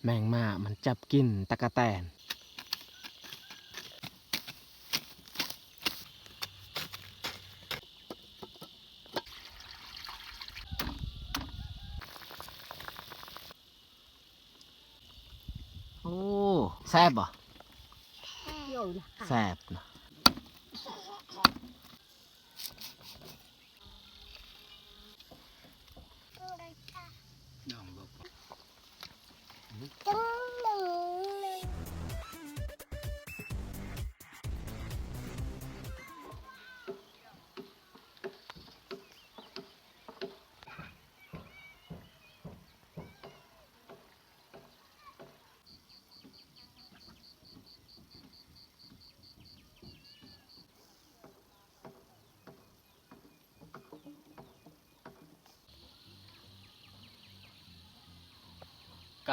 ແມງມ້າມັນຈັບກິນຕະກະແຕນ. ໂອ້ ແຊບບໍ່? ແຊບເນາະ.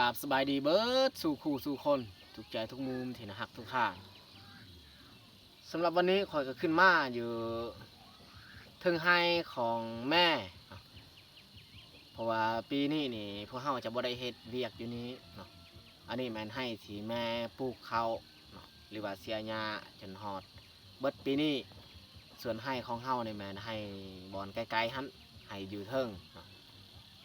ກາບສະບາຍດີເບິດສູ່ຄູ່ສູ່ຄົນ ທຸກໃຈທຸກມຸມທີ່ໜ້າຮັກທຸກທ່ານ. ສຳລັບວັນນີ້ຂ້ອຍກໍຂຶ້ນມາຢູ່ເທິງໄຮ່ຂອງແມ່ເນາະ ເພາະວ່າປີນີ້ນີ້ພວກເຮົາຈະບໍ່ໄດ້ເຮັດວຽກຢູ່ນີ້ເນາະ. ອັນນີ້ແມ່ນໄຮ່ທີ່ແມ່ປູກເຂົ້າເນາະ ຫຼືວ່າເສຍຫຍ້າຈົນຮອດເບິດປີນີ້. ສ່ວນໄຮ່ຂອງເຮົານີ້ແມ່ນໄຮ່ບ່ອນໄກໆຫັ້ນ ໄຮ່ຢູ່ເທິງເນາະ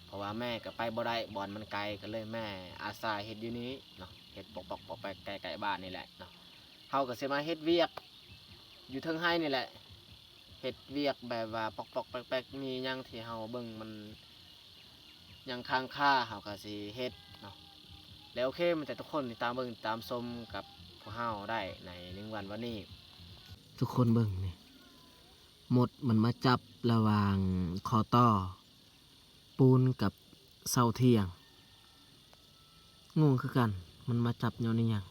ເພາະວ່າແມ່ກໍໄປບໍ່ໄດ້ ບ່ອນມັນໄກ ກໍເລີຍແມ່ອາສາເຮັດຢູ່ນີ້ເນາະ ເຮັດປອກໆແປກໆ ໃກ້ໆບ້ານນີ້ແຫຼະເນາະ. ເຮົາກໍຊິມາເຮັດວຽກຢູ່ເທິງໄຮ່ນີ້ແຫຼະ ເຮັດວຽກແບບວ່າປອກໆແປກໆ ມີຫຍັງທີ່ເຮົາເບິ່ງມັນຍັງຄ້າງຄາ ເຮົາກໍຊິເຮັດເນາະ. ແລ້ວໂອເຄ ມີແຕ່ທຸກຄົນຕິດຕາມເບິ່ງຕິດຕາມຊົມກັບພວກເຮົາໄດ້ໃນໜຶ່ງວັນວັນນີ້. ທຸກຄົນເບິ່ງນີ້ ມົດມັນມາຈັບລະຫວ່າງຂໍ້ຕໍ່ ປູນກັບເສົາຖຽງ. ງົງຄືກັນ ມັນມາຈັບຍ້ອນອີ່ຫຍັງ?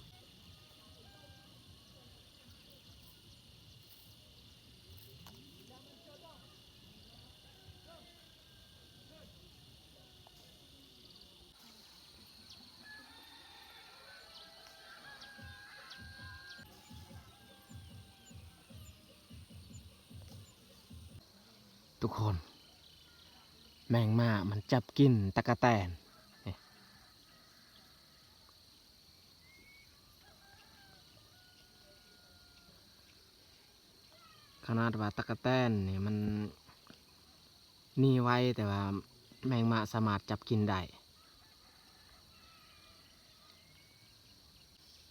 ທຸກຄົນ ແມງມ້າມັນຈັບກິນຕະກະແຕນ. ຂະໜາດວ່າຕະກະແຕນນີ້ມັນໜີໄວ ແຕ່ວ່າແມງມ້າສາມາດຈັບກິນໄດ້.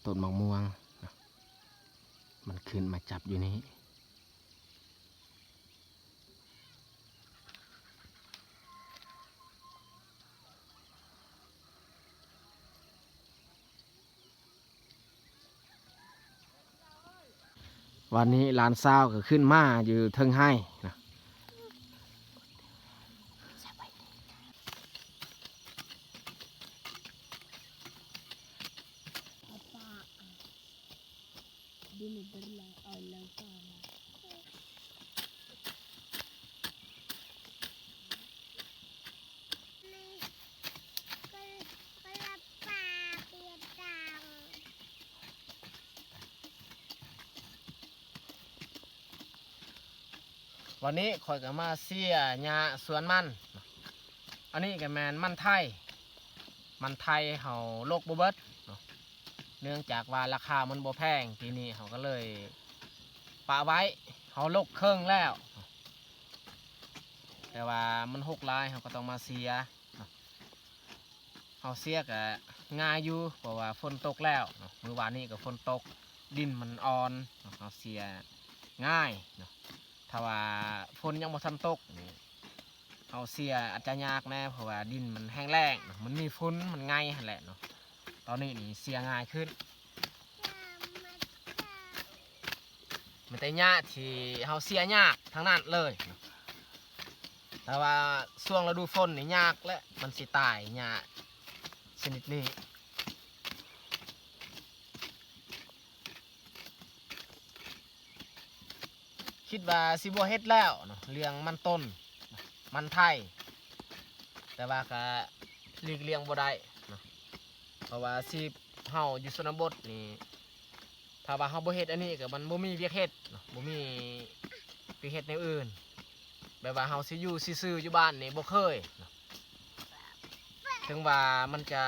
ຕົ້ນໝາກມ່ວງ ມັນຂຶ້ນມາຈັບຢູ່ນີ້. ວັນນີ້ຫຼານສາວກໍຂຶ້ນມາຢູ່ເທິງໄຮ່ນະ. ວັນນີ້ຂ້ອຍກໍມາເສຍຫຍ້າສວນມັນ. ອັນນີ້ກໍແມ່ນມັນໄທ ມັນໄທເຮົາລົກບໍ່ເບິດເນາະ ເນື່ອງຈາກວ່າລາຄາມັນບໍ່ແພງ ປີນີ້ເຮົາກໍເລີຍປະໄວ້. ເຮົາລົກເຄິ່ງແລ້ວ ແຕ່ວ່າມັນຮົກຫຼາຍ ເຮົາກໍຕ້ອງມາເສຍເນາະ. ເຮົາເສຍກໍງ່າຍຢູ່ ເພາະວ່າຝົນຕົກແລ້ວເນາະ ມື້ວານນີ້ກໍຝົນຕົກ ດິນມັນອ່ອນເນາະ ເຮົາເສຍງ່າຍເນາະ. ຖ້າວ່າຝົນຍັງບໍ່ທັນຕົກນີ້ ເຮົາເສຍອາດຈະຍາກແດ່ ເພາະວ່າດິນມັນແຫ້ງແລ້ງເນາະ ມັນມີຝຸ່ນ ມັນໄງ່ຫັ້ນແຫຼະເນາະ. ຕອນນີ້ນີ້ເສຍງ່າຍຂຶ້ນ ມີແຕ່ຫຍ້າທີ່ເຮົາເສຍຍາກທັງນັ້ນເລີຍເນາະ. ແຕ່ວ່າຊ່ວງລະດູຝົນນີ້ຍາກແຫຼະ ມັນຊິຕາຍຫຍ້າຊະນິດນີ້. ຄິດວ່າຊິບໍ່ເຮັດແລ້ວເນາະ ເລື່ອງມັນຕົ້ນ ມັນໄທ ແຕ່ວ່າກະຫຼີກລ່ຽງບໍ່ໄດ້ເນາະ ເພາະວ່າຊີບເຮົາຢູ່ຊົນນະບົດນີ້ ຖ້າວ່າເຮົາບໍ່ເຮັດອັນນີ້ກໍມັນບໍ່ມີວຽກເຮັດເນາະ ບໍ່ມີວຽກເຮັດແນວອື່ນ ແບບວ່າເຮົາຊິຢູ່ຊື່ໆຢູ່ບ້ານນີ້ບໍ່ເຄີຍເນາະ. ເຖິງວ່າມັນຈະ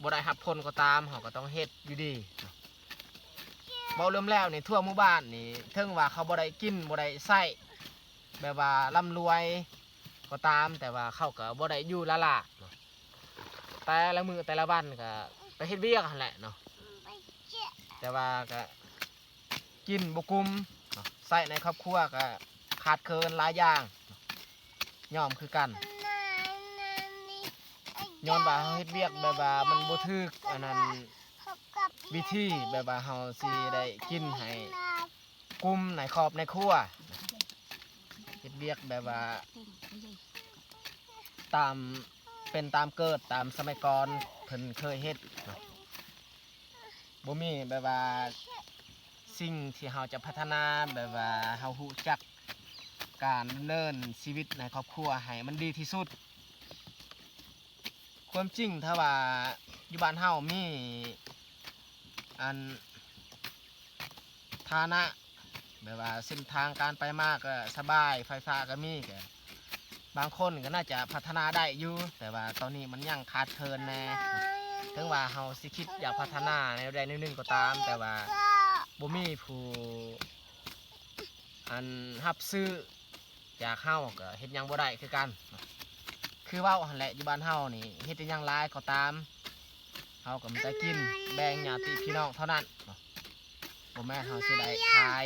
ບໍ່ໄດ້ຮັບຜົນກໍຕາມ ເຮົາກໍຕ້ອງເຮັດຢູ່ດີ. ເວົ້າລວມແລ້ວນີ້ ທົ່ວໝູ່ບ້ານນີ້ ເຖິງວ່າເຂົາບໍ່ໄດ້ກິນ ບໍ່ໄດ້ໃຊ້ ແບບວ່າລ່ຳລວຍກໍຕາມ ແຕ່ວ່າເຂົາກໍບໍ່ໄດ້ຢູ່ລ້າໆເນາະ ແຕ່ລະມື້ແຕ່ລະວັນກໍໄປເຮັດວຽກຫັ້ນແຫຼະເນາະ ແຕ່ວ່າກໍກິນບໍ່ກຸມເນາະ ໃຊ້ໃນຄອບຄົວກໍຂາດເຂີນຫຼາຍຢ່າງ ຍອມຄືກັນ ຍ້ອນວ່າເຮົາເຮັດວຽກແບບວ່າມັນບໍ່ຖືກອັນນັ້ນ ວິທີ ແບບວ່າເຮົາຊິໄດ້ກິນໃຫ້ກຸມໃນຄອບໃນຄົວ ເຮັດວຽກແບບວ່າຕາມ ເປັນຕາມເກີດຕາມສະໄໝກ່ອນເພິ່ນເຄີຍເຮັດເນາະ ບໍ່ມີແບບວ່າສິ່ງທີ່ເຮົາຈະພັດທະນາ ແບບວ່າເຮົາຮູ້ຈັກການດຳເນີນຊີວິດໃນຄອບຄົວໃຫ້ມັນດີທີ່ສຸດ. ຄວາມຈິງຖ້າວ່າຢູ່ບ້ານເຮົາມີອັນ ຖານະ ແບບວ່າເສັ້ນທາງການໄປມາກໍສະບາຍ ໄຟຟ້າກໍມີ ກໍບາງຄົນກໍໜ້າຈະພັດທະນາໄດ້ຢູ່ ແຕ່ວ່າຕອນນີ້ມັນຍັງຂາດເຂີນແດ່. ເຖິງວ່າເຮົາຊິຄິດຢາກພັດທະນາແນວໃດແນວໜຶ່ງກໍຕາມ ແຕ່ວ່າບໍ່ມີຜູ້ອັນຮັບຊື້ ຈາກເຮົາກໍເຮັດຫຍັງບໍ່ໄດ້ຄືກັນ. ຄືເວົ້າຫັ້ນແຫຼະ ຢູ່ບ້ານເຮົານີ້ເຮັດອີ່ຫຍັງຫຼາຍກໍຕາມ ເຮົາກໍມີແຕ່ກິນແບ່ງຍາດຕິພີ່ນ້ອງເທົ່ານັ້ນເນາະ ບໍ່ແມ່ນເຮົາຊິໄດ້ຂາຍ.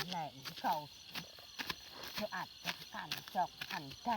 ແຫຼະເຂົາ ເຂົາອັດກັນ ຈອກ ອັນໃດ.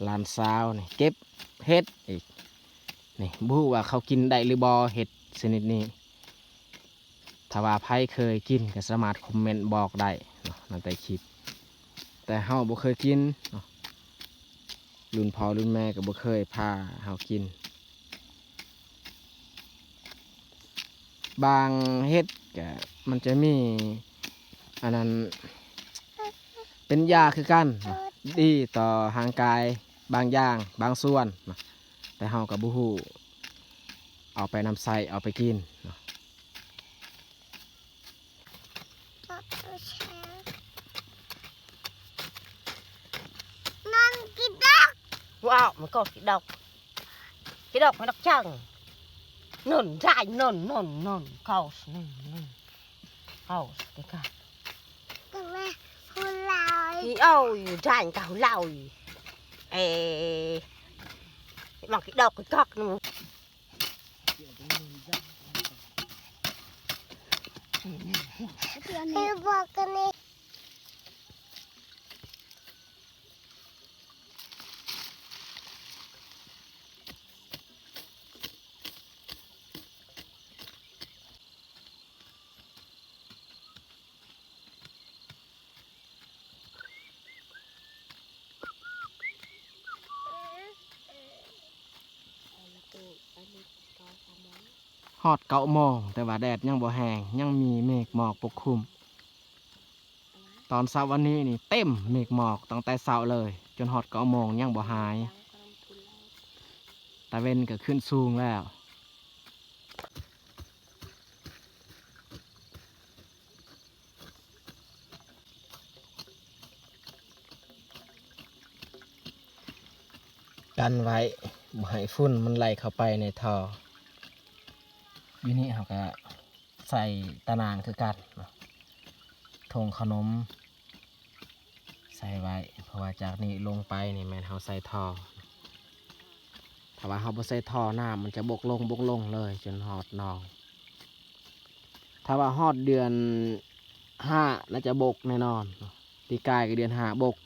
ຫຼານສາວນີ້ເກັບເຫັດອີກ ນີ້ບໍ່ຮູ້ວ່າເຂົາກິນໄດ້ຫຼືບໍ່ ເຫັດຊະນິດນີ້. ຖ້າວ່າໃຜເຄີຍກິນກໍສາມາດຄອມເມັນບອກໄດ້ເນາະ ໃນໃຕ້ຄລິບ ແຕ່ເຮົາບໍ່ເຄີຍກິນເນາະ ລຸ້ນພໍ່ລຸ້ນແມ່ກໍບໍ່ເຄີຍພາເຮົາກິນ. ບາງເຫັດກະມັນຈະມີອັນນັ້ນ ເປັນຢາຄືກັນເນາະ ດີຕໍ່ຮ່າງກາຍບາງຢ່າງບາງສ່ວນເນາະ ແຕ່ເຮົາກໍບໍ່ຮູ້ເອົາໄປນຳໃຊ້ເອົາໄປກິນເນາະ. ນັ້ນກິນດອກ ວ້າວ ມັນກໍກິນດອກ ກິນດອກ ມັນດອກຈັງ ນັ້ນໄດ້ ນັ້ນ ນັ້ນ ນັ້ນ ເຂົາ ນັ້ນ ນັ້ນ ເຂົາ ເດກະ ກໍແມ່ຜູ້ລາວ ອີໂອ້ຍ ໄດ້ ເຂົາລາວ ເອ ມັນກິນດອກ ກິນດອກ ນັ້ນ ໃຫ້ບອກກັນນີ້. ອດເກົ້າໂມງ ແຕ່ວ່າແດດຍັງບໍ່ແຮງ ຍັງມີເມກໝອກປົກຄຸມ. ຕອນເຊົ້າວັນນີ້ນີ້ເຕັມເມກໝອກຕັ້ງແຕ່ເຊົ້າເລີຍ ຈົນຮອດເກົ້າໂມງຍັງບໍ່ຫາຍ. ຕາເວັນກໍຂຶ້ນສູງແລ້ວ. ກັນໄວ້ ບໍ່ໃຫ້ຝຸ່ນມັນໄຫຼເຂົ້າໄປໃນທໍ່. ຢູ່ນີ້ເຮົາກະໃສ່ຕາໜ່າງຄືກັນເນາະ ຖົງເຂົ້າໜົມໃສ່ໄວ້ ເພາະວ່າຈາກນີ້ລົງໄປນີ້ແມ່ນເຮົາໃສ່ທໍ່. ຖ້າວ່າເຮົາບໍ່ໃສ່ທໍ່ ນ້ຳມັນຈະບົກລົງ ບົກລົງເລີຍຈົນຮອດໜອງ. ຖ້າວ່າຮອດເດືອນຫ້າ ໜ້າຈະບົກແນ່ນອນ. ປີກາຍກໍເດືອນຫ້າບົກ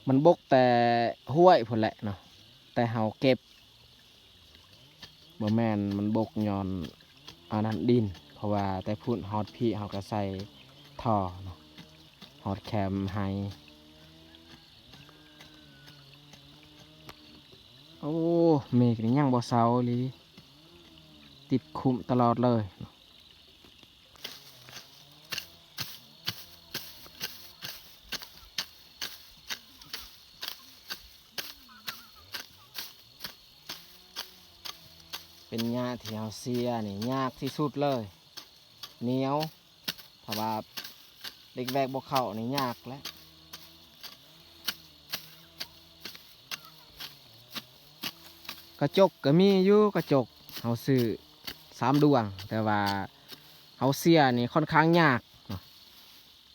ມັນບົກແຕ່ຫ້ວຍພຸ້ນແຫຼະເນາະ ແຕ່ເຮົາເກັບ ບໍ່ແມ່ນມັນບົກຍ້ອນອັນນັ້ນດິນ ເພາະວ່າແຕ່ພຸ້ນຮອດພີ້ເຮົາກໍໃສ່ທໍ່ເນາະ ຮອດແຄມໄຮ່. ໂອ້ ເມກນີ້ຍັງບໍ່ເຊົາອີ່ຫຼີ ຕິດຄຸມຕະຫຼອດເລີຍ. ເປັນຫຍ້າທີ່ເຮົາເຊຍນີ້ຍາກທີ່ສຸດເລີຍ ໜຽວ ຖ້າວ່າເຫຼັກແວກບໍ່ເຂົ້ານີ້ຍາກແຫຼະ. ກະຈົກກໍມີຢູ່ ກະຈົກເຮົາຊື້ສາມດວງ ແຕ່ວ່າເຮົາເຊຍນີ້ຄ່ອນຂ້າງຍາກເນາະ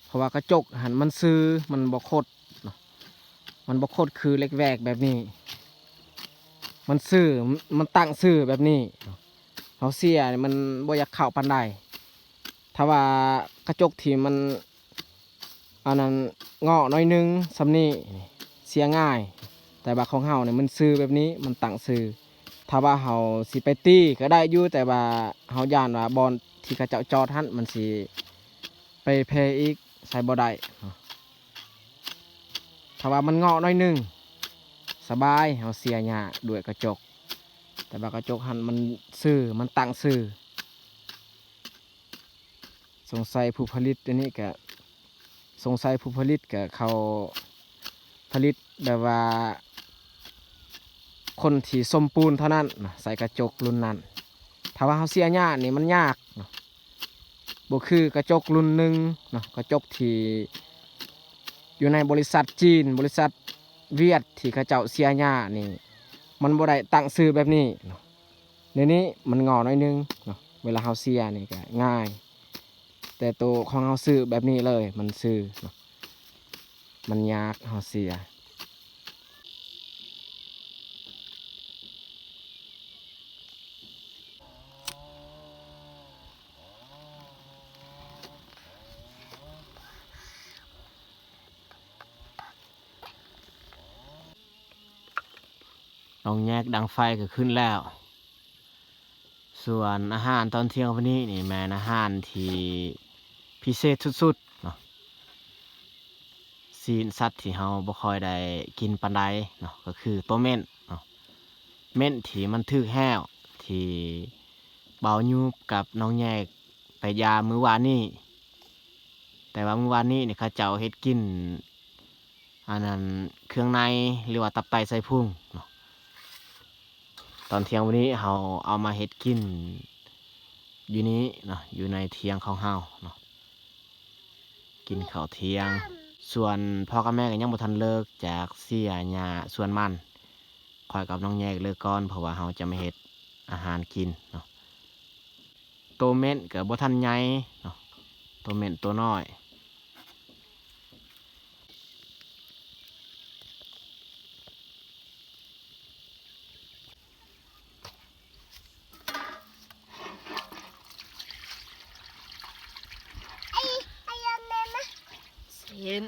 ເພາະວ່າກະຈົກຫັ້ນມັນຊື່ ມັນບໍ່ຄົດເນາະ ມັນບໍ່ຄົດຄືເຫຼັກແວກແບບນີ້ ມັນຊື່ ມັນຕັ້ງຊື່ແບບນີ້ເນາະ ເຮົາເຊຍນີ້ມັນບໍ່ຢາກເຂົ້າປານໃດ. ຖ້າວ່າກະຈົກທີ່ມັນ ອັນນັ້ນເງາະໜ້ອຍໜຶ່ງສ່ຳນີ້ ເຊຍງ່າຍ ແຕ່ວ່າຂອງເຮົານີ້ມັນຊື່ແບບນີ້ ມັນຕັ້ງຊື່. ຖ້າວ່າເຮົາຊິໄປຕີກໍໄດ້ຢູ່ ແຕ່ວ່າເຮົາຢ້ານວ່າບ່ອນທີ່ເຂົາເຈົ້າຈອດຫັ້ນມັນຊິເປ່ເພອີກ ໃສ່ບໍ່ໄດ້. ຖ້າວ່າມັນເງາະໜ້ອຍໜຶ່ງ ສະບາຍ ເຮົາເຊຍຫຍ້າດ້ວຍກະຈົກ ແຕ່ວ່າກະຈົກຫັ້ນມັນຊື່ ມັນຕັ້ງຊື່. ສົງໄສຜູ້ຜະລິດອັນນີ້ກະ ສົງໄສຜູ້ຜະລິດກະເຂົາຜະລິດແບບວ່າຄົນທີ່ສົມປູນເທົ່ານັ້ນນະ ໃສ່ກະຈົກລຸ້ນນັ້ນ. ຖ້າວ່າເຮົາເຊຍຫຍ້ານີ້ມັນຍາກເນາະ ບໍ່ຄືກະຈົກລຸ້ນໜຶ່ງເນາະ ກະຈົກທີ່ຢູ່ໃນບໍລິສັດຈີນ ບໍລິສັດຫວຽດ ທີ່ເຂົາເຈົ້າເຊຍຫຍ້ານີ້ ມັນບໍ່ໄດ້ຕັ້ງຊື່ແບບນີ້ເນາະ. ໃນນີ້ມັນງໍໜ້ອຍໜຶ່ງເນາະ ເວລາເຮົາເຊຍນີ້ກະງ່າຍ ແຕ່ໂຕຂອງເຮົາຊື້ແບບນີ້ເລີຍ ມັນຊື່ເນາະ ມັນຍາກເຮົາເຊຍ. ນ້ອງແຍກດັງໄຟກໍຂຶ້ນແລ້ວ. ສ່ວນອາຫານຕອນທ່ຽງວັນນີ້ນີ້ແມ່ນອາຫານທີ່ພິເສດສຸດໆເນາະ ຊີ້ນສັດທີ່ເຮົາບໍ່ຄ່ອຍໄດ້ກິນປານໃດເນາະ ກໍຄືໂຕເມັ້ນເນາະ ເມັ້ນທີ່ມັນຖືກແຫ້ວ ທີ່ບ່າວຍູບກັບນ້ອງແຍກໄປຢາມມື້ວານນີ້. ແຕ່ວ່າມື້ວານນີ້ນີ້ເຂົາເຈົ້າເຮັດກິນ ອັນນັ້ນ ເຄື່ອງໃນ ຫຼືວ່າຕັບໄຕໄສ້ພຸງເນາະ. ຕອນທ່ຽງວັນນີ້ເຮົາເອົາມາເຮັດກິນຢູ່ນີ້ເນາະ ຢູ່ໃນທ່ຽງຂອງເຮົາເນາະ ກິນເຂົ້າທ່ຽງ. ສ່ວນພໍ່ກັບແມ່ກໍຍັງບໍ່ທັນເລີກຈາກເສຍຫຍ້າສວນມັນ. ຂ້ອຍກັບນ້ອງແຍກເລີກກ່ອນ ເພາະວ່າເຮົາຈະມາເຮັດອາຫານກິນເນາະ. ໂຕເມັ້ນກໍບໍ່ທັນໃຫຍ່ເນາະ ໂຕເມັ້ນໂຕນ້ອຍ. ເສັ້ນ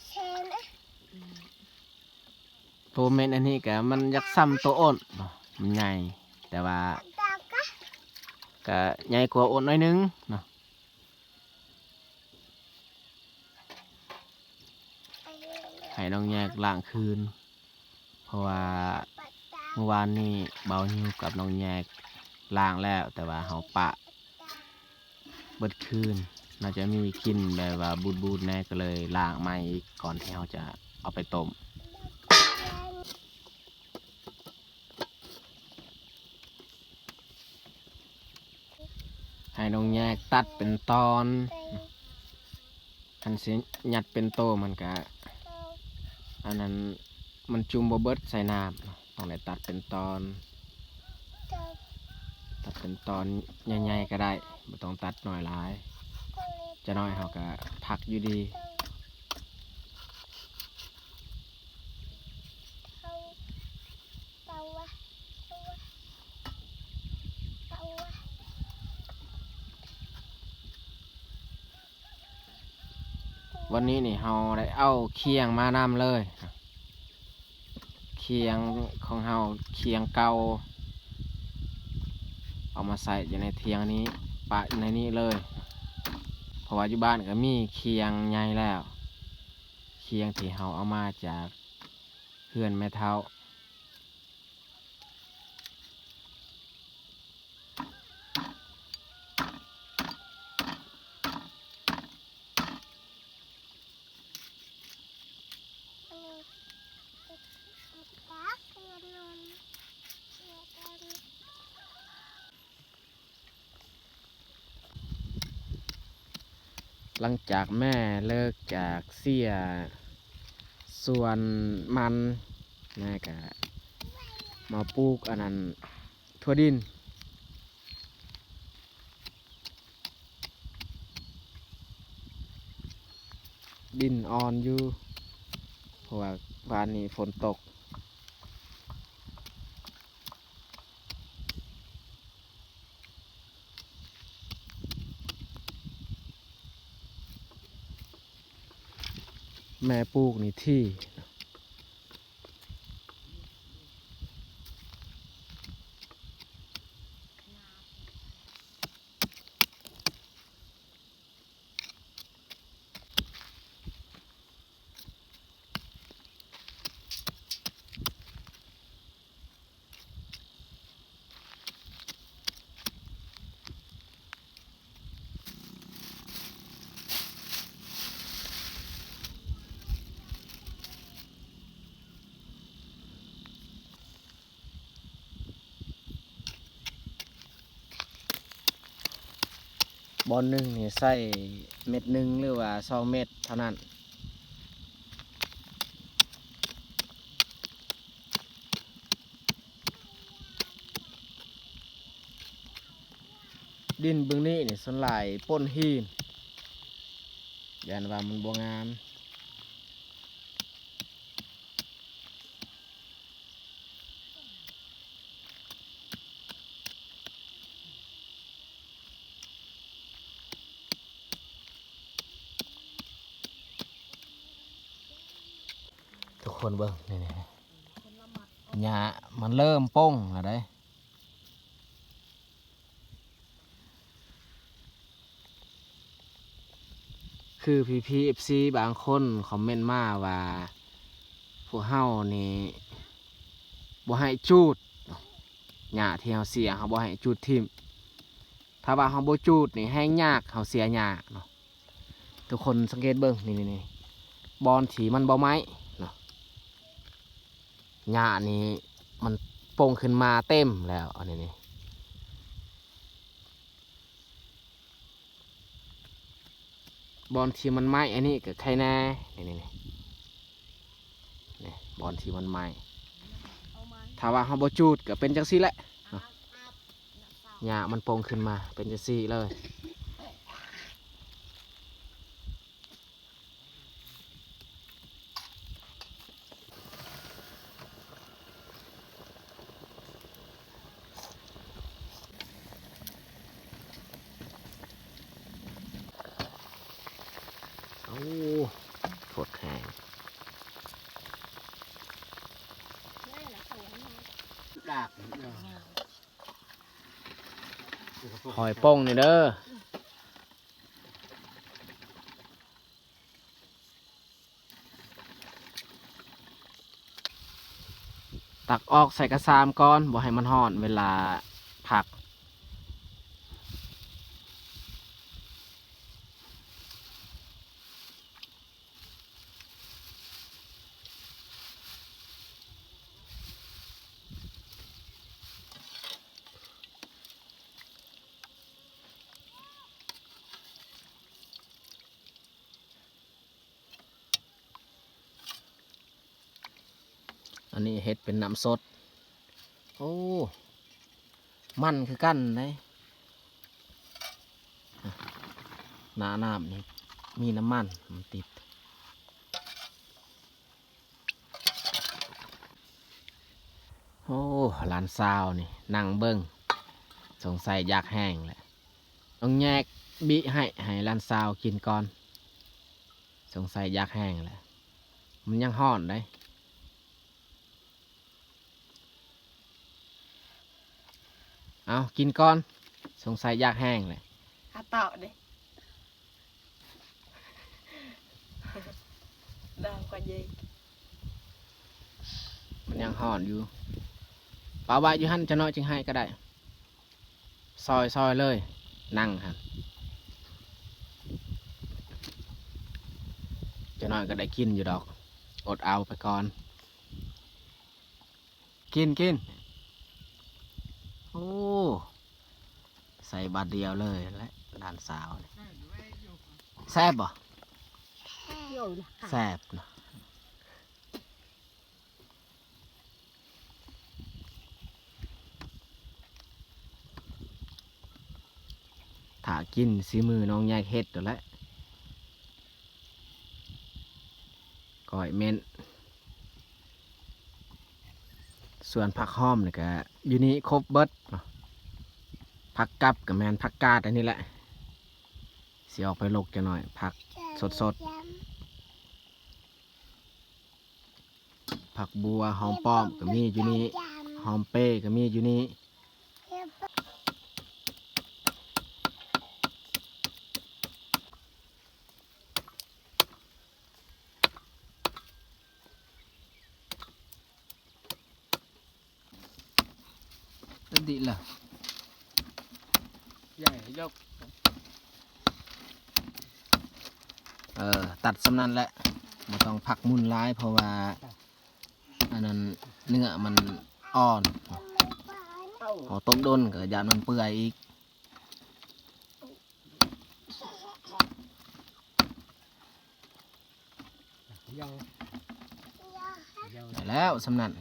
ເສັ້ນ ໂຕເມັ້ນອັນນີ້ກະມັນຢາກສ່ຳໂຕໂອນເນາະ ມັນໃຫຍ່ ແຕ່ວ່າກະໃຫຍ່ກວ່າໂອນໜ້ອຍໜຶ່ງເນາະ. ໃຫ້ນ້ອງແຍກລ້າງຄືນ ເພາະວ່າມື້ວານນີ້ບ່າວຍູບກັບນ້ອງແຍກ ລ້າງແລ້ວ ແຕ່ວ່າເຮົາປະເບິດຄືນ ໜ້າຈະມີກິ່ນແບບວ່າບູດໆແດ່ ກໍເລີຍລ້າງໃໝ່ອີກ ກ່ອນທີ່ເຮົາຈະເອົາໄປຕົ້ມ. ໃຫ້ນ້ອງແຍກຕັດເປັນຕອນ ຄັນຊິຍັດເປັນໂຕມັນກະ ອັນນັ້ນ ມັນຈຸ່ມບໍ່ເບິດໃສ່ນ້ຳ ຕ້ອງໄດ້ຕັດເປັນຕອນ ຕັດເປັນຕອນໃຫຍ່ໆກໍໄດ້ ບໍ່ຕ້ອງຕັດນ້ອຍຫຼາຍ ຈະນ້ອຍເຮົາກະພັກຢູ່ດີ. ວັນນີ້ນີ້ເຮົາໄດ້ເອົາຄຽງມານຳເລີຍ ຄຽງຂອງເຮົາ ຄຽງເກົ່າ ເອົາມາໃສ່ຢູ່ໃນຖຽງນີ້ ປະໃນນີ້ເລີຍ ເພາະວ່າຢູ່ບ້ານກໍມີຄຽງໃຫຍ່ແລ້ວ ຄຽງທີ່ເຮົາເອົາມາຈາກເຮືອນແມ່ເຖົ້າ. ຫຼັງຈາກແມ່ເລີກຈາກເສຍສວນມັນ ແມ່ກະມາປູກອັນນັ້ນ ຖົ່ວດິນ ດິນອ່ອນຢູ່ ເພາະວ່າວານນີ້ຝົນຕົກ. ແມ່ປູກນີ້ຖີ່. ບ່ອນໜຶ່ງນີ້ໃສ່ເມັດໜຶ່ງ ຫຼືວ່າສອງເມັດເທົ່ານັ້ນ. ດິນເບື້ອງນີ້ນີ້ສ່ວນຫຼາຍປົນຫີນ ຢ້ານວ່າມັນບໍ່ງາມ. ທຸກຄົນເບິ່ງ ນີ້ໆ ຫຍ້າມັນເລີ່ມປົ່ງແລ້ວເດ້. ຄືພີ່ໆ ເອັຟຊີ ບາງຄົນຄອມເມັນມາວ່າ ພວກເຮົານີ້ບໍ່ໃຫ້ຈູດເນາະ ຫຍ້າທີ່ເຮົາເສຍ ເຮົາບໍ່ໃຫ້ຈູດຖິ້ມ. ຖ້າວ່າເຮົາບໍ່ຈູດນີ້ແຮ່ງຍາກ ເຮົາເສຍຫຍ້າເນາະ. ທຸກຄົນສັງເກດເບິ່ງ ນີ້ໆ ບ່ອນທີ່ມັນບໍ່ໄໝ້ເນາະ ຫຍ້ານີ້ມັນປົ່ງຂຶ້ນມາເຕັມແລ້ວ ອັນນີ້ນີ້ ບ່ອນທີ່ມັນໄໝ້ອັນນີ້ກໍໄຄແນ່ ນີ້ໆ ນີ້ ບ່ອນທີ່ມັນໄໝ້. ຖ້າວ່າເຮົາບໍ່ຈູດກໍເປັນຈັ່ງຊີ້ແຫຼະເນາະ ຫຍ້າມັນປົ່ງຂຶ້ນມາເປັນຈັ່ງຊີ້ເລີຍ. ໂອ້ ໂພດແຮງ ຫອຍປົ່ງນີ້ເດີ. ຕັກອອກໃສ່ກະຊາມກ່ອນ ບໍ່ໃຫ້ມັນຮ້ອນເວລາຜັກ. ອັນນີ້ເຮັດເປັນນ້ຳສົດ. ໂອ້ ມັນຄືກັນເດ້. ໜ້ານ້ຳນີ້ມີນ້ຳມັນມັນຕິດ. ໂອ້ ຫຼານສາວນີ້ນັ່ງເບິ່ງ ສົງໄສຢາກແຮງແຫຼະ. ຕ້ອງແຍກບິໃຫ້ ໃຫ້ຫຼານສາວກິນກ່ອນ. ສົງໄສຢາກແຮງແຫຼະ ມັນຍັງຮ້ອນເດ້. ເອົາ ກິນກ່ອນ ສົງໄສຢາກແຮງແຫຼະ. ຫາເຕາະເດ້ ດາວກວ່າເຢ ມັນຍັງຮ້ອນຢູ່. ປະໄວ້ຢູ່ຫັ້ນ ຈັກໜ້ອຍຈຶ່ງໃຫ້ກໍໄດ້. ຊອຍ ຊອຍເລີຍ ນັ່ງຫັ້ນ ຈັກໜ້ອຍກໍໄດ້ກິນຢູ່ດອກ ອົດເອົາໄປກ່ອນ. ກິນ ກິນ. ໂອ້ ໃສ່ບາດດຽວເລີຍແຫຼະ ຫຼານສາວນີ້. ແຊບບໍ່? ແຊບເນາະ. ຖ້າກິນສີມືນ້ອງໃຫຍ່ເຮັດໂດດແຫຼະ ກ້ອຍເມັ້ນ. ສ່ວນຜັກຫອມນີ້ກະຢູ່ນີ້ຄົບເບິດເນາະ. ຜັກກັບກະແມ່ນຜັກກາດອັນນີ້ແຫຼະ ຊິອອກໄປລົກຈັກໜ້ອຍ ຜັກສົດໆ. ຜັກບົວ ຫອມປ້ອມກໍມີຢູ່ນີ້ ຫອມເປກໍມີຢູ່ນີ້. ຕັດດີລະ ໃຫຍ່ຍົກ ເອີ ຕັດສ່ຳນັ້ນແຫຼະ ບໍ່ຕ້ອງພັກໝຸ່ນຫຼາຍ ເພາະວ່າ ອັນນັ້ນເນື້ອມັນອ່ອນ ເຮົາຕົ້ມດົນກໍຢ້ານມັນເປື່ອຍອີກ. ໄດ້ແລ້ວສ່ຳນັ້ນ.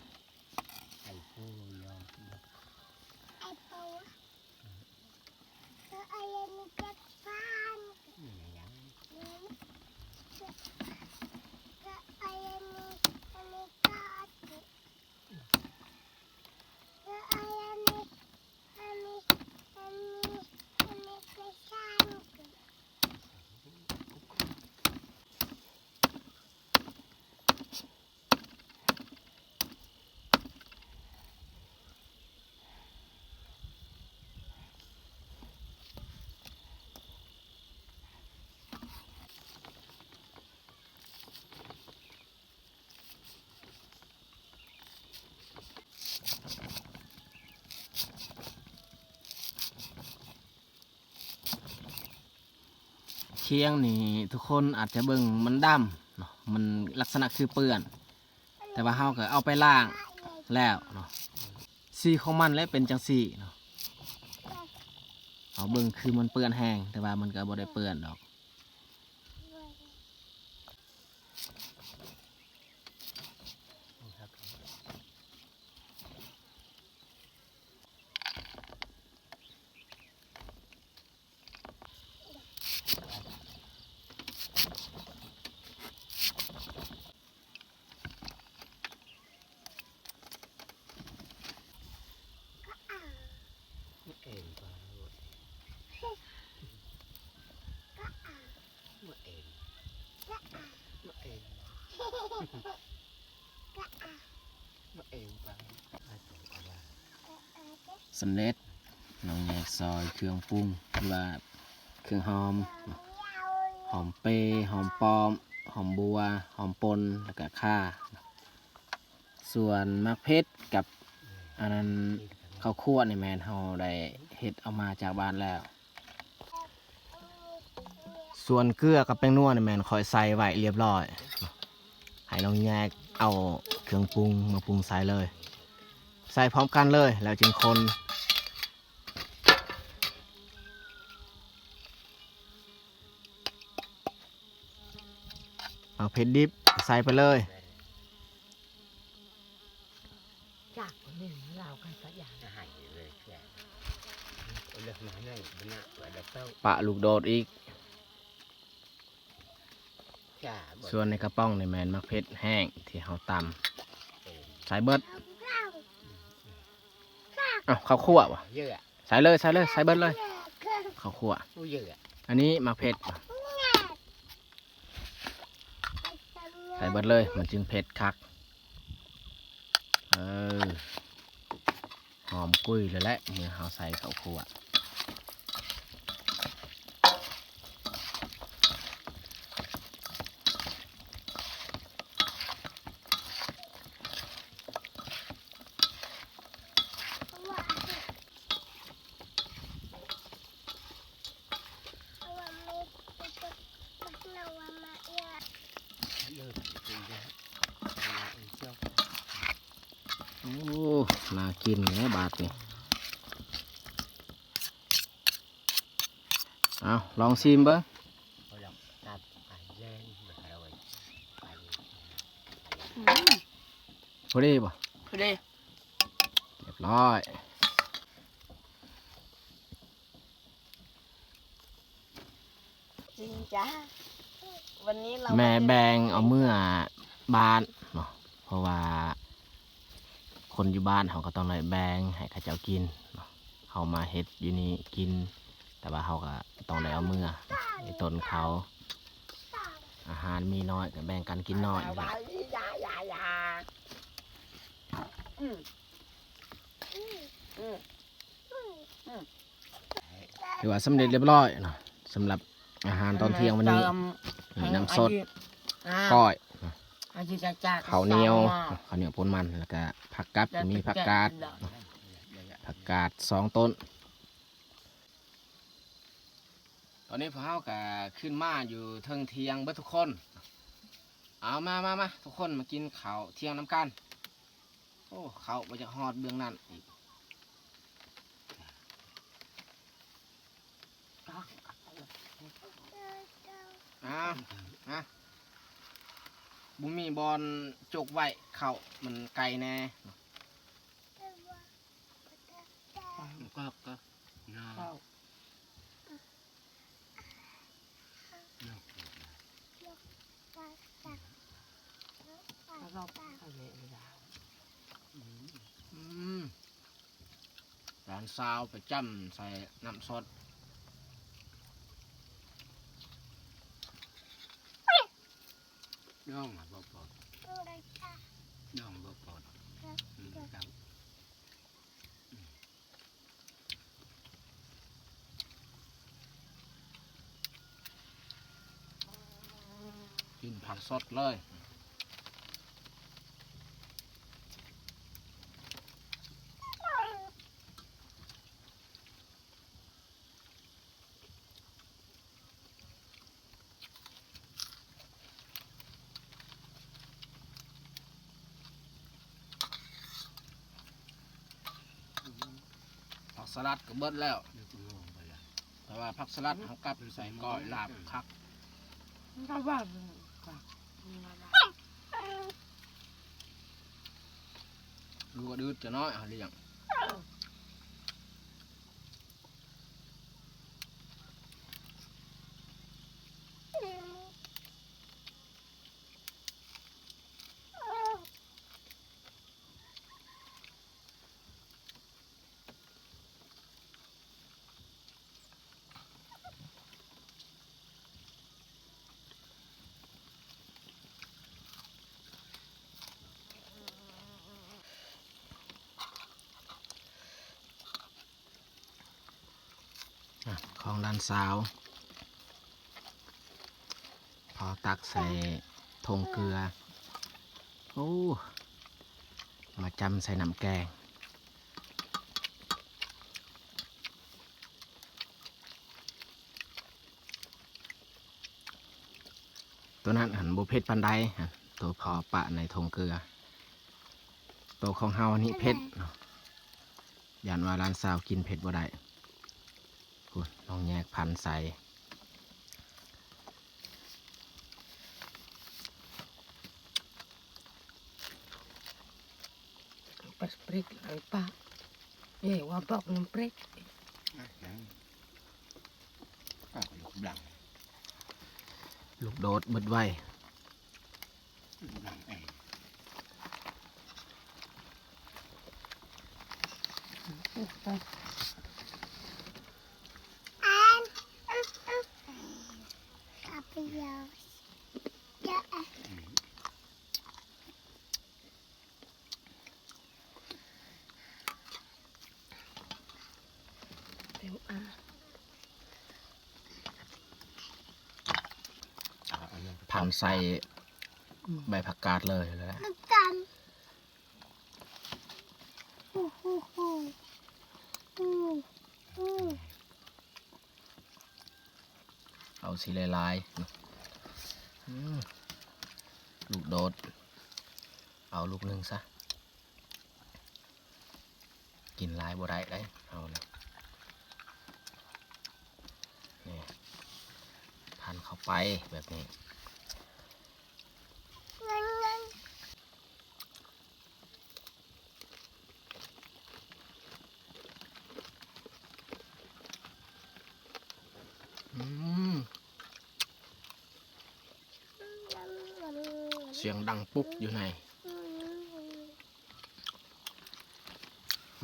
ຄຽງນີ້ທຸກຄົນອາດຈະເບິ່ງມັນດຳເນາະ ມັນລັກສະນະຄືເປື້ອນ ແຕ່ວ່າເຮົາກໍເອົາໄປລ້າງແລ້ວເນາະ. ສີຂອງມັນແຫຼະເປັນຈັ່ງຊີ້ເນາະ ເຮົາເບິ່ງຄືມັນເປື້ອນແຮງ ແຕ່ວ່າມັນກໍບໍ່ໄດ້ເປື້ອນດອກ. ສຳເລັດ ນ້ອງແຍກຊອຍເຄື່ອງປຸງ ຫຼືວ່າເຄື່ອງຫອມ ຫອມເປ ຫອມປ້ອມ ຫອມບົວ ຫອມປົ່ນ ແລ້ວກະຂ່າ. ສ່ວນໝາກເຜັດກັບອັນນັ້ນ ເຂົ້າຂົ້ວນີ້ແມ່ນເຮົາໄດ້ເຮັດເອົາມາຈາກບ້ານແລ້ວ. ສ່ວນເກືອກັບແປ້ງນວດນີ້ແມ່ນຂ້ອຍໃສ່ໄວ້ລຽບລ້ອຍ ໃຫ້ນ້ອງແຍກເອົາເຄື່ອງປຸງມາປຸງໃສ່ເລີຍ ໃສ່ພ້ອມກັນເລີຍ ແລ້ວຈຶ່ງຄົນ. ໝາກເຜັດດິບໃສ່ໄປເລີຍ. ປະລູກໂດດອີກ. ສ່ວນໃນກະປ໋ອງນີ້ແມ່ນໝາກເຜັດແຫ້ງທີ່ເຮົາຕຳ ໃສ່ເບິດ. ເອົ້າ ເຂົ້າຂົ້ວບໍ່? ໃສ່ເລີຍ ໃສ່ເລີຍ ໃສ່ເບິດເລີຍ ເຂົ້າຂົ້ວ. ອັນນີ້ໝາກເຜັດ ໃສ່ເບິດເລີຍ ມັນຈຶ່ງເຜັດຄັກ. ເອີ ຫອມກຸ້ຍເລີຍແຫຼະ ເມື່ອເຮົາໃສ່ເຂົ້າຂົ້ວ. ໂອ້ ໜ້າກິນແລ້ວບາດນີ້. ເອົາ ລອງຊີມເບິ່ງ. ອືມ ພໍດີບໍ່? ພໍດີ ຮຽບຮ້ອຍ. ຈິງຈ້າ ວັນນີ້ເຮົາ ແມ່ແບ່ງເອົາເມືອບ້ານເນາະ ເພາະວ່າຄົນຢູ່ບ້ານເຮົາກໍຕ້ອງໄດ້ແບ່ງໃຫ້ເຂົາເຈົ້າກິນເນາະ. ເຮົາມາເຮັດຢູ່ນີ້ກິນ ແຕ່ວ່າເຮົາກໍຕ້ອງໄດ້ເອົາເມືອ ໄອ້ຕົນເຂົາ ອາຫານມີນ້ອຍກໍແບ່ງກັນກິນນ້ອຍນີ້ແຫຼະ. ອືມ ອືມ ອືມ ຖືວ່າສຳເລັດຮຽບຮ້ອຍເນາະ ສຳລັບອາຫານຕອນທ່ຽງວັນນີ້. ນີ້ນ້ຳສົດ ກ້ອຍ ເຂົ້າໜຽວ ເຂົ້າໜຽວປຸ້ນມັນ ແລ້ວກະຜັກກັດ ມີຜັກກາດ ຜັກກາດສອງຕົ້ນ. ຕອນນີ້ພວກເຮົາກະຂຶ້ນມາຢູ່ເທິງທ່ຽງເບິດທຸກຄົນ. ເອົາ ມາ ມາ ມາ ທຸກຄົນມາກິນເຂົ້າທ່ຽງນຳກັນ. ໂອ້ ເຂົ້າບໍ່ຈັກຮອດເບື້ອງນັ້ນອີກ. ອ້າວ ຮະ ບໍ່ມີບ່ອນຈົກໄວ້ ເຂົ້າມັນໄກແດ່. ອືມ ຫຼານສາວໄປຈ້ຳໃສ່ນ້ຳສົດ. ນ້ອງບໍ່ປອດ ນ້ອງບໍ່ປອດ. ອືມ ກິນຜັກສົດເລີຍ. ຜັກສະຫຼັດກໍເບິດແລ້ວ ແຕ່ວ່າຜັກສະຫຼັດເຮົາກັບໃສ່ກ້ອຍລາບຄັກ. ຫຼືວ່າດືດຈະນ້ອຍ ເຮົາລ້ຽງ. ອ່ະ ຂອງຫຼານສາວ ພໍຕັກໃສ່ຖົງເກືອ. ໂອ້ ມາຈ້ຳໃສ່ນ້ຳແກງ. ໂຕນັ້ນຫັ້ນບໍ່ເຜັດປານໃດ ໂຕພໍປະໃນຖົງເກືອ. ໂຕຂອງເຮົານີ້ເຜັດເນາະ ຢ້ານວ່າຫຼານສາວກິນເຜັດບໍ່ໄດ້. ພຸ້ນ ລອງແຍກພັນໃສ່. ປາສະປຣິກ ເອົາປາ ເອີ ວ່າບອກນ້ຳເປຣດ ອ່ະ ນັ້ນ ກໍລູກບລັງ ລູກໂດດໝົດໄວ ລູກບລັງເອງ ເຕັມອ່າງ ພັນໃສ່ ອືມ ໃບຜັກກາດເລີຍແຫຼະ ເອົາຊິຫຼາຍໆ ອືມ ລູກໂດດ ເອົາລູກໜຶ່ງຊະ ກິນຫຼາຍບໍ່ໄດ້ເດ້ ເຮົານະ ນີ້ ພັນເຂົ້າໄປແບບນີ້ ອືມ ສຽງດັງປຸກຢູ່ໃນ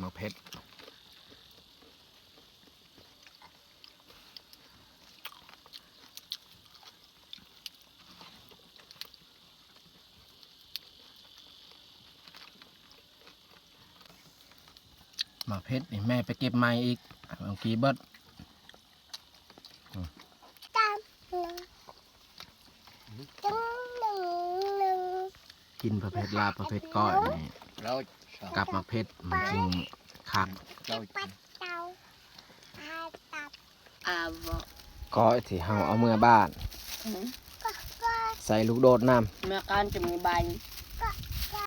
ໝາກເຜັດ. ໝາກເຜັດນີ້ແມ່ໄປເກັບໃໝ່ອີກ ເອົາກີ່ເບິດ ກິນປາເຜັດລາບ ປາເຜັດກ້ອຍນີ້ ກັບໝາກເຜັດມັນຈຶ່ງຄັກ. ກ້ອຍທີ່ເຮົາເອົາເມືອບ້ານ ອືມ ໃສ່ລູກໂດດນຳ ແມ່ການຈະມີໃບ